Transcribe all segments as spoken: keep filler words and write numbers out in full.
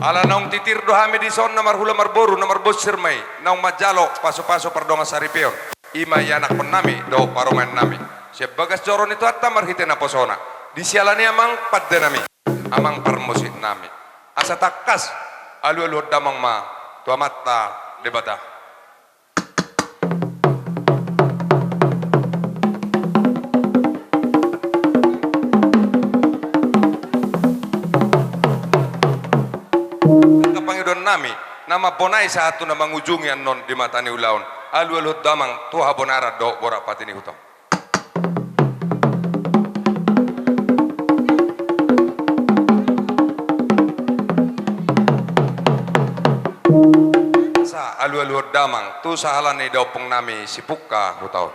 Ala naung titir do hami dison na marhula marboru, na marbonsir ma i, naung manjalo pasupasu pardongan saripeon. I ma ianakhonnami dohot parumaennami. Sian bagas joro ni Tuhanta marhite naposona. Di siala ni i amang pandenami, amang parmusiknami. Asa tangkas, alualuhon damang ma tu Amanta Debata. Angka pangidoannami, na mambonai sahat tu na mangujungi annon di mata ni ulaon, alualuhon damang tu habonaran dohot borat pati ni huta on. Asa alualuhon damang tu sahala ni daompung nami Sipungka Huta on.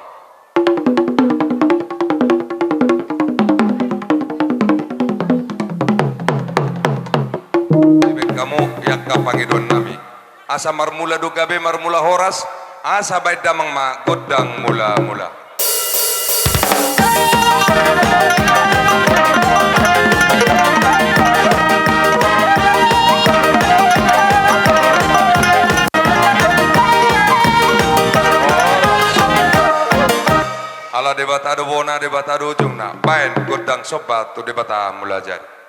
Dibaen hamu i angka pangidoan nami. Asa marmula do gabe, marmula horas, asa baen damang ma gondang mula-mula. Ala Debata do bona, Debata do ujungna, baen gondang somba tu Debata Mulajadi.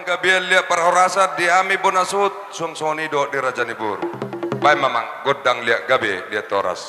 Panggabean liat parhorasan di hami bona suhut. Suang songon i dohot di raja ni boru. Baen ma amang gondang liat gabe liat horas.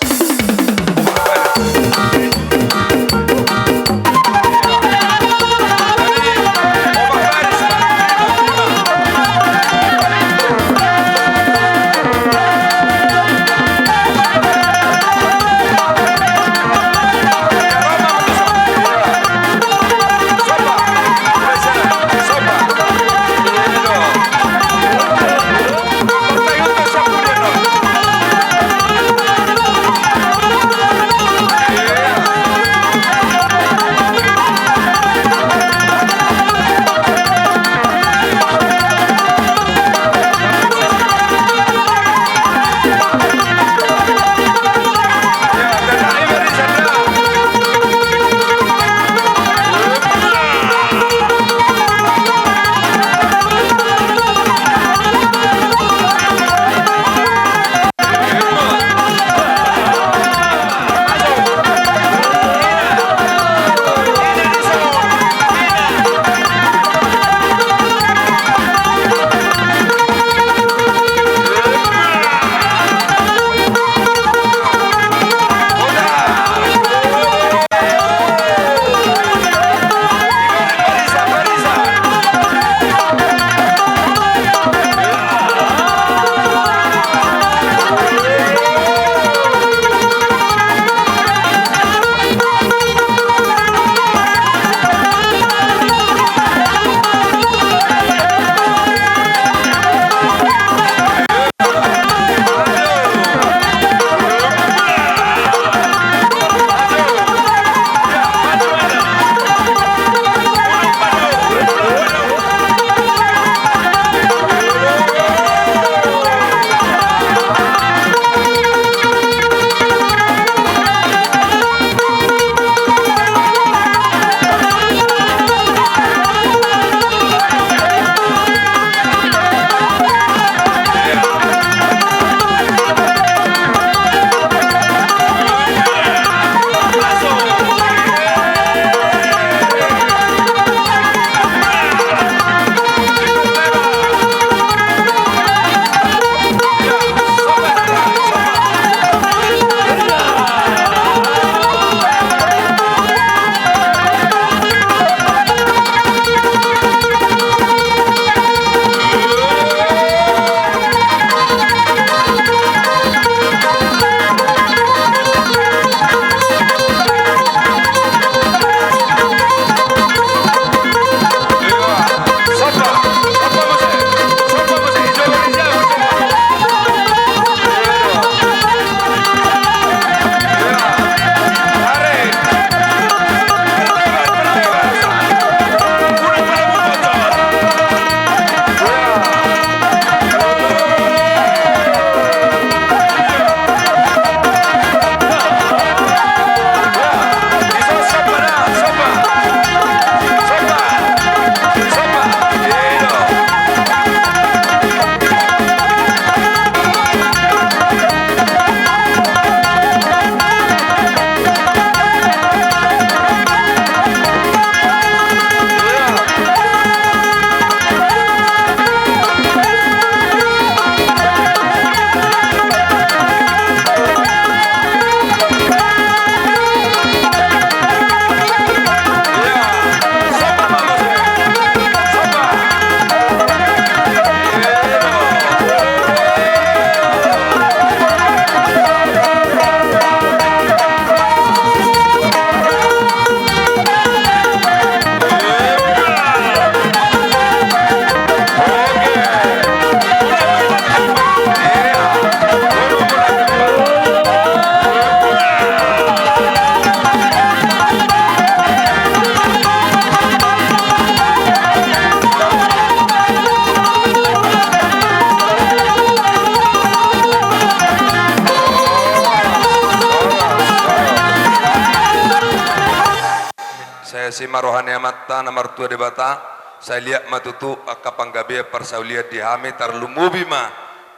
Asi ma roha ni Amanta na martua Debata, sai liat ma tutu angka panggabean parsaulian di hami, tarlumobi ma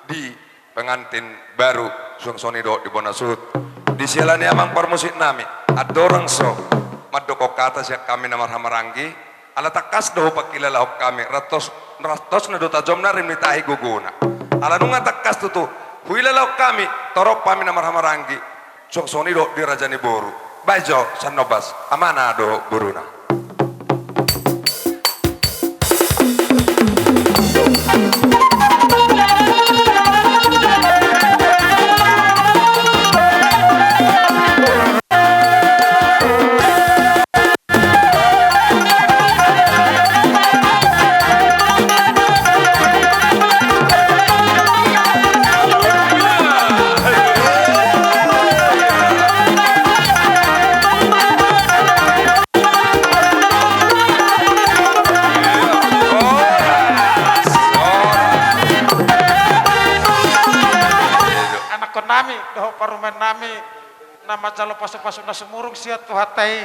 di pengantin baru, suang songon i dohot di bona suhut. Di siala ni amang parmusik nami, andorang so mandok hata sian hami na marhahamaranggi, ala tangkas do hupangkilalahon hami, rantos, rantosna do tajomna, rim ni tahi gogona. Ala nunga tangkas tutu huilalahon hami, torop hami na marhahamaranggi, suang songon i dohot di raja ni boru. Baen jo Sannobas, amana dohot boruna. Anakkon nami dohot parumaen nami na manjalo pasupasu na sumurung sian Tuhanta i,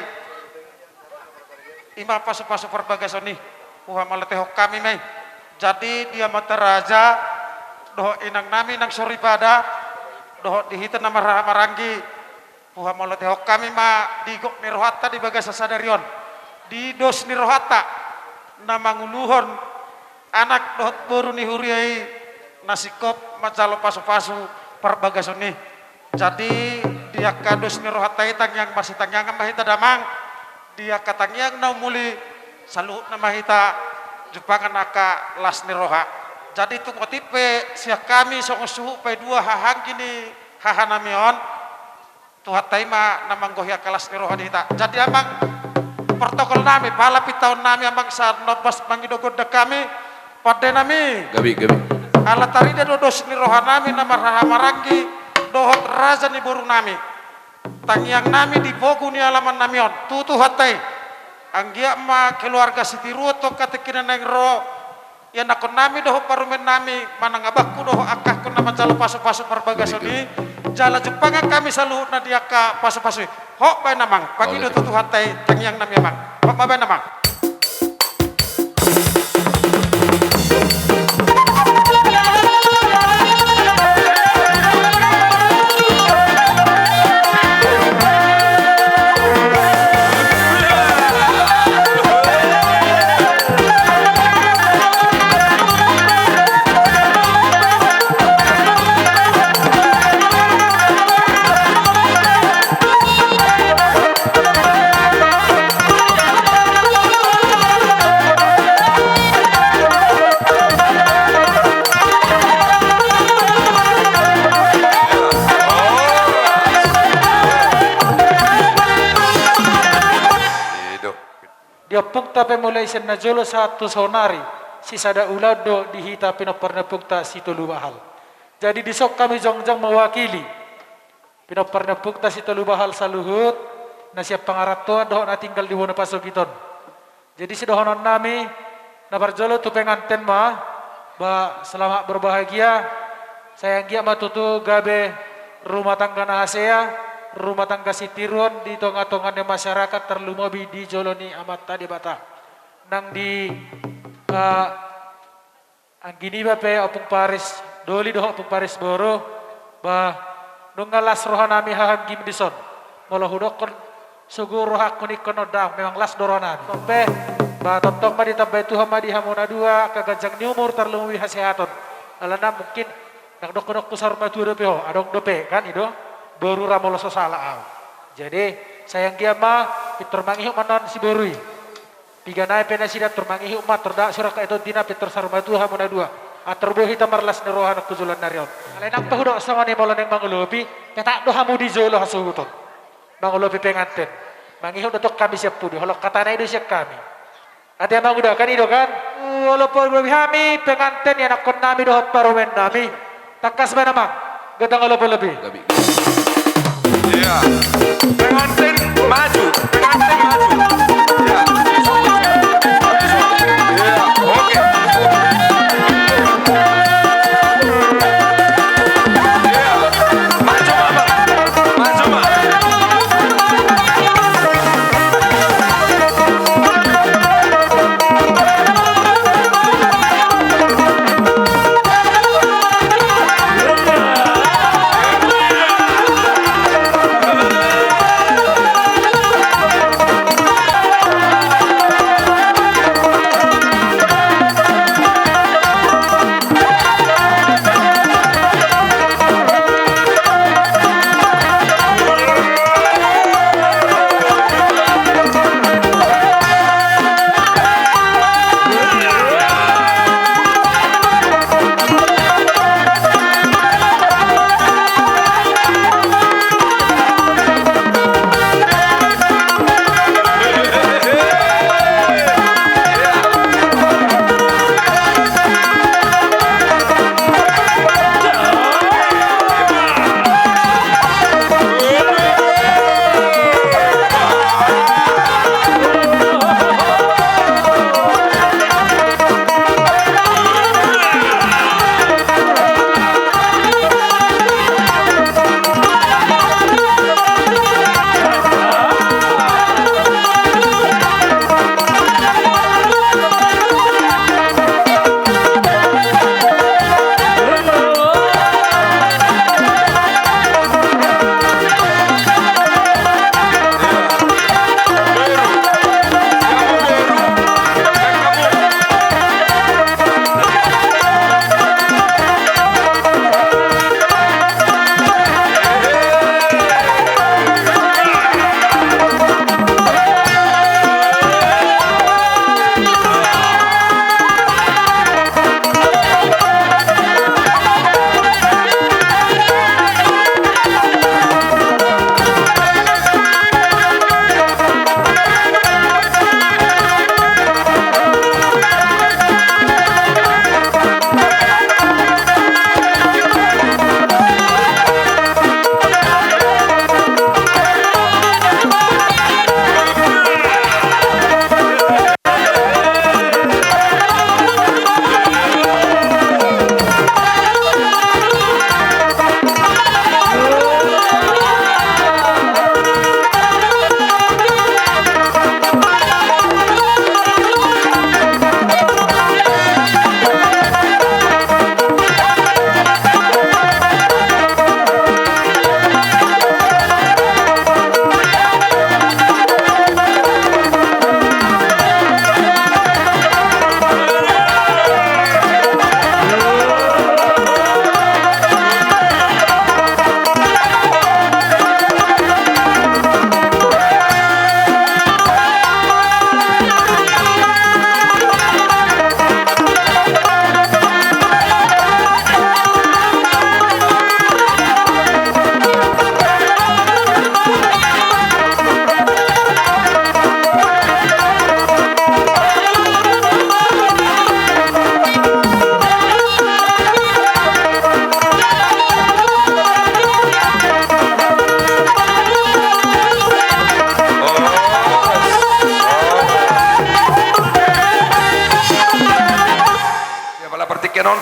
i ma pasupasu parbagason i, huhamauliatehon hami ma i. Jadi di amanta raja dohot inang nami nang soripada dohot di hita na marhahamaranggi, huhamauliatehon hami ma di gok ni rohanta di bagasan sadari on, di dos ni rohanta na manguluhon anak dohot boru ni huria i na singkop manjalo pasupasu parbagason i. Jadi di angka dos ni rohanta i tangiang marsitangiangan ma hita damang, di angka tangiang na umuli saluhutna ma hita jumpangan angka las ni roha. Jadi tung otik pe sian hami songon suhut paidua hahaanggi ni hahanami on, Tuhanta i ma na manggohi angka las ni roha di hita. Jadi amang, protokol nami, pala pintaon nami amang Sannobas mangido gondang hami, pande nami. Gabe, gabe. Ala tarida do dos ni roha nami na marhahamaranggi dohot raja ni boru nami. Tangiang nami di pogu ni alaman nami on tu Tuhanta i. Anggiat ma keluarga sitiruon tu angka tingki na naeng ro, ianakkon nami dohot parumaen nami, manang abangku dohot angkangku na manjalo pasupasu parbagason i, jala jumpangan hami saluhutna di angka pasupasu i. Hot baen amang, pangido tu Tuhanta i tangiang nami amang. Hot ma baen amang. Di ompungta pe mulai sian na jolo sahat tu saonari, sisada ulaon do di hita pinompar ni ompungta Sitolu Bahal. Jadi dison hami jongjong mewakili pinompar ni ompungta Sitolu Bahal saluhut, na sian pangarantoan dohot na tinggal di bona pasogit on. Jadi sidohonon nami, na parjolo tu penganten ma, ba selamat berbahagia, sai anggiat ma tutu gabe rumah tangga na hasea, rumah tangga sitiruon di tonga-tonga ni masyarakat, tarlumobi di jolo ni Amanta Debata. Nang di, eh, anggi niba pe Ompung Paris Doli dohot Ompung Paris Boru, ba nunga las roha nami hahaanggim dison. Molo hudokkon sogo rohangku ningkon on, ndang, memang las do roha nami. Tong pe, ba tongtong ma ditambai Tuhan ma di hamu na dua angka ganjang ni umur, tarlumobi hasehaton. Alana mungkin ndang dohonon tu saur matua dope ho, adong dope kan i do, boru ra molo so sala au. Jadi sai anggiat ma pintor mangihut ma nuaeng si boru i. Piga nai pe nasida tor mangihut ma, tor dao sirang ka i tondina, pintor saur matua hamu na dua. Ator boi hita marlas ni roha nang tu joloan ni ari on. Alai nang pe hudok songon i, molo naeng mangolopi, tetap do hamu di jolo hasuhuton. Mangolopi penganten. Mangihut do tong hami sian pudi. Holong hata nai do sian hami. Ate amang uda kan i do kan? Olo, mangolopi hami penganten, ianakkon nami dohot parumaen nami. Tangkas baen amang, gotong olo polopi. Iya. Pengantin maju, pengantin maju. Iya. Iya, oke. Iya. Maju, Mama. Maju, Ma.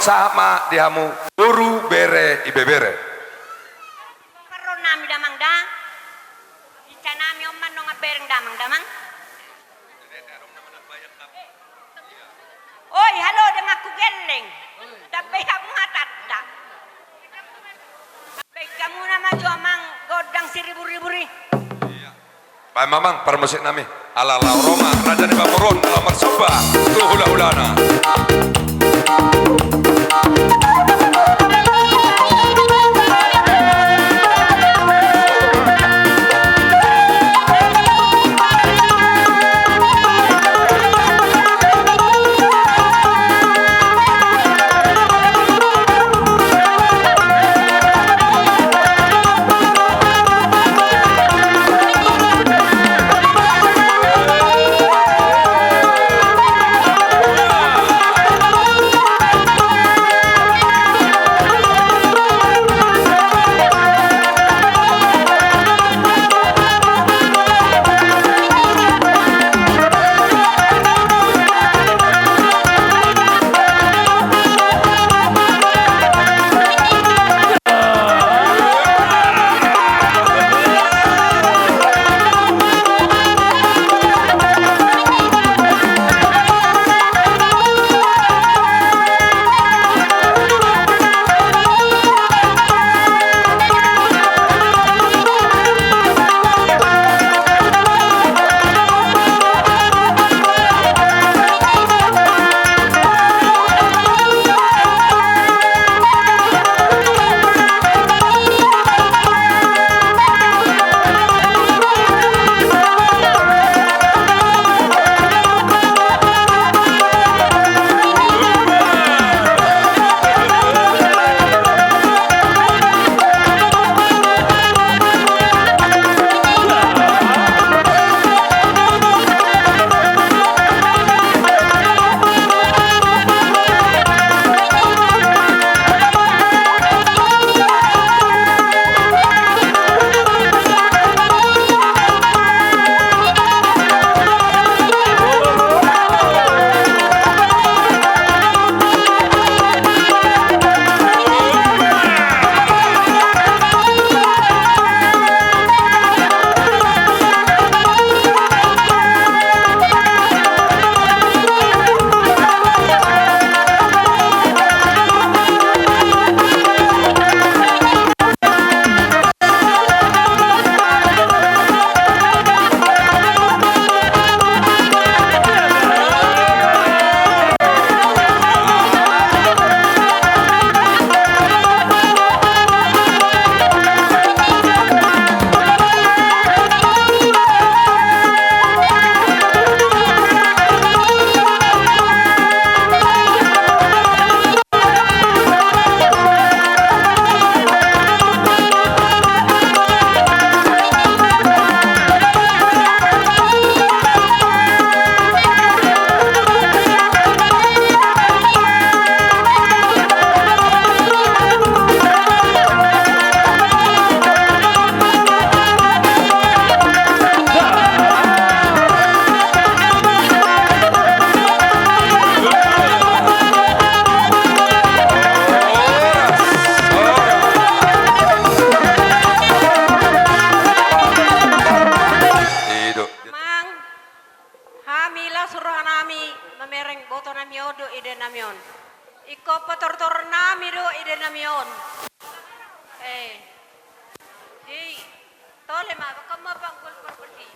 Sahat ma di hamu boru, bere, ibebere. Bongkar roha nami damang da. Ica nami on ma nunga bereng damang, damang. Oi, halo, damangku gelleng. Dambe hamu hatanda. Baen hamu nama jo amang gondang siriburibu i. Baen ma amang parmusik nami. Ala laho ro ma raja ni pamoruon na laho marsomba tu hulahulana. Mang, hami las rohanami mamereng botonami on dohot idaonnami on. Ingkon patortoronnami do idaonnami on. Eh. Di, tole ma, baen ma panggul parperdi.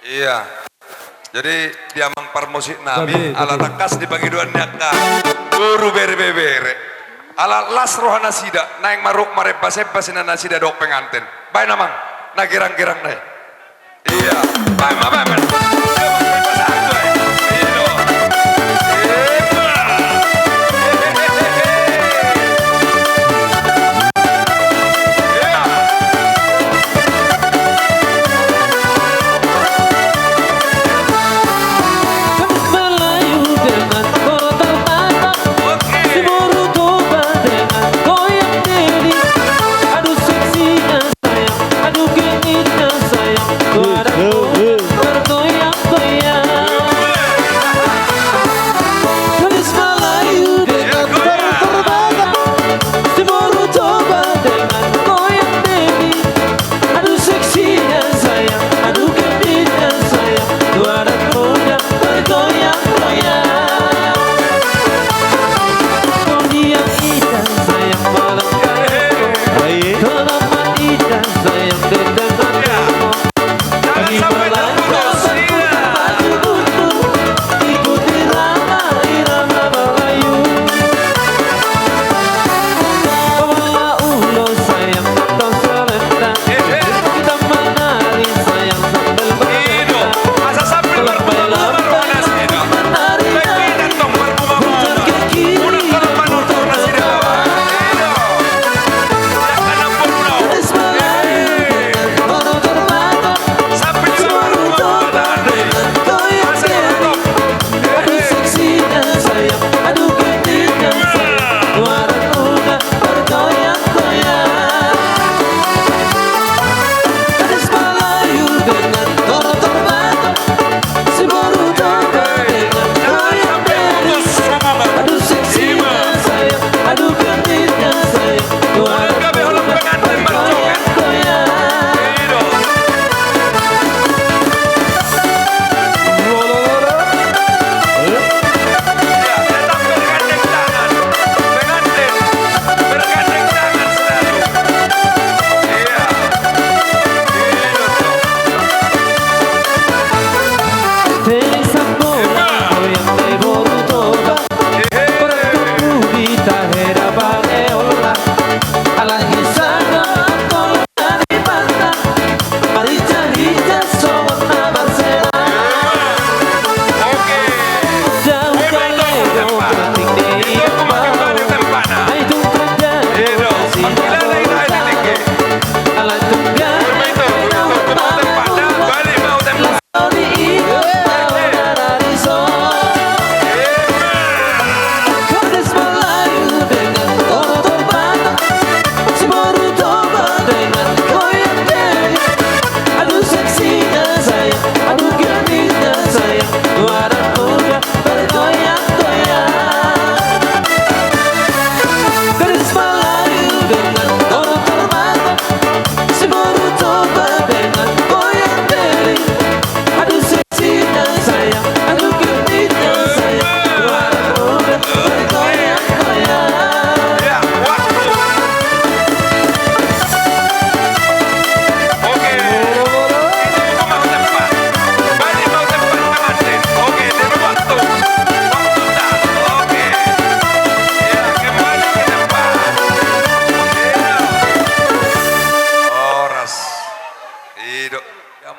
Iya. Jadi di amang parmusik nami, gabe, ala gabe. Tangkas di pangidoan ni angka boru, bere, ibebere. Ala las roha nasida, naeng maruk marembas-embas inna nasida dohot penganten. Baen amang, na girang-girang nai. Iya, baen ma, baen ma.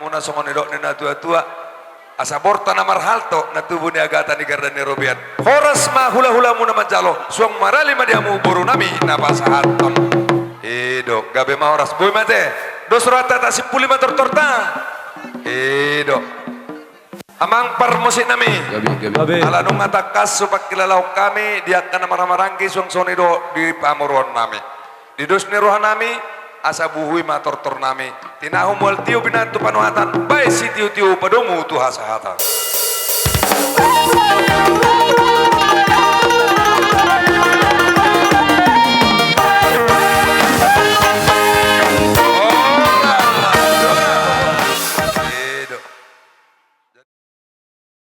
Muna songon nidok ni na tua-tua. Asa borta na marhalto na tubu ni agatan i gardan ni robean. Horas ma hula-hulamuna manjalo, suang marali ma di hamu borunami na pasahathon. I do, gabe ma horas. Boi ma ate. Dos rohanta, tasimpuli ma tortorta. I do. Amang parmusiknami. Gabe, gabe. Gabe. Ala nunga tangkas hupangkilalahon hami di angka na marhahamaranggi, suang songon i do di pamoruonnami. Di dos ni rohanami, asa buhui ma tortornami. Tinahu mual tio, binahen tu panuhatan, baen sitio-tio, padomu tu hasahatan.